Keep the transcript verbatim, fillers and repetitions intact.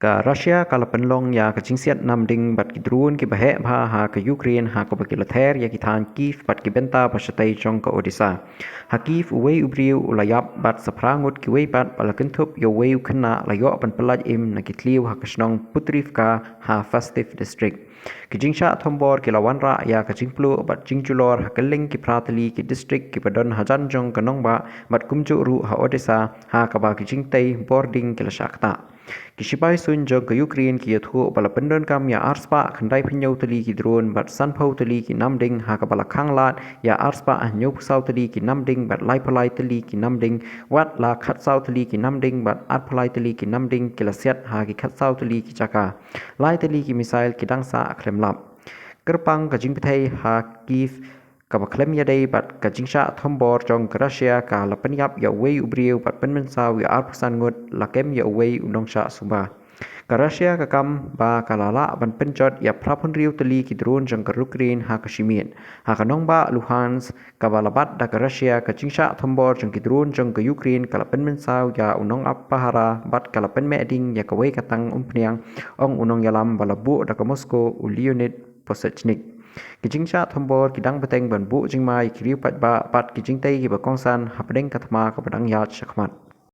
Ka Russia ka la pynlong ïa ka jingsiat namding bad ki drone kiba heh bha ha ka Ukraine ha kaba ki la ther ïa ki thaiñ Kyiv bad ki bynta ba shatei jong ka Odesa. Ha Kyiv uwei u briew u la ïap bad sa phra ngut kiwei pat ba la kynthup ïa uwei u khynnah la ïoh ban pyllait im na ki thliew ha ka shnong Putrivka ha Fastiv District. Ki jingshah thombor ki la wanrah ïa ka jingpluh bad jingjulor ha kylleng ki phra tylli ki district kiba don hajan jong ka nongbah bad kumjuh ruh ha Odesa ha kaba ki jingtei bording ki la shah ktah. Ki shipai suiñ jong ka Ukraine ki ïathuh ba la pyndonkam ïa arspah khyndai phew hynñiew tylli ki drone bad sanphew tylli ki namding ha kaba la khang lad ïa arspah hynñiew phew saw tylli ki namding bad laiphew lai tylli ki namding, wat la khatsaw tylli ki namding bad arphew lai tylli ki namding ki la siat ha ki khatsaw tylli ki jaka. Lai tylli ki missile ki dang sah khlem lap. Kyrpang ka jingpyrthei ha Kyiv kaba khlem ïadei bad ka jingshah thombor jong ka Russia ka la pynïap ïa uwei u briew bad pynmynsaw ïa arphew san ngut la kem ïa uwei u nongshah sumba. Ka Russia ka kam ba ka la lah ban pynjot ïa phra phew hynriew tylli ki drone jong ka Ukraine ha ka shi miet. Ha ka nongbah Luhansk kaba la bat da ka Russia, ka jingshah thombor jong ki drone jong ka Ukraine ka la pynmynsaw ïa u nongap pahara bad ka la pynmeh ding ïa kawei ka tang umphniang, ong u nongïalam ba la buh da ka Moscow u Leonid Posechnik. Ki jingshah thombor ki dang bteng ban buh jingma ïa ki riew paidbah bad ki jingtei kiba kongsan hapdeng ka thma kaba dang ïaid shakhmat.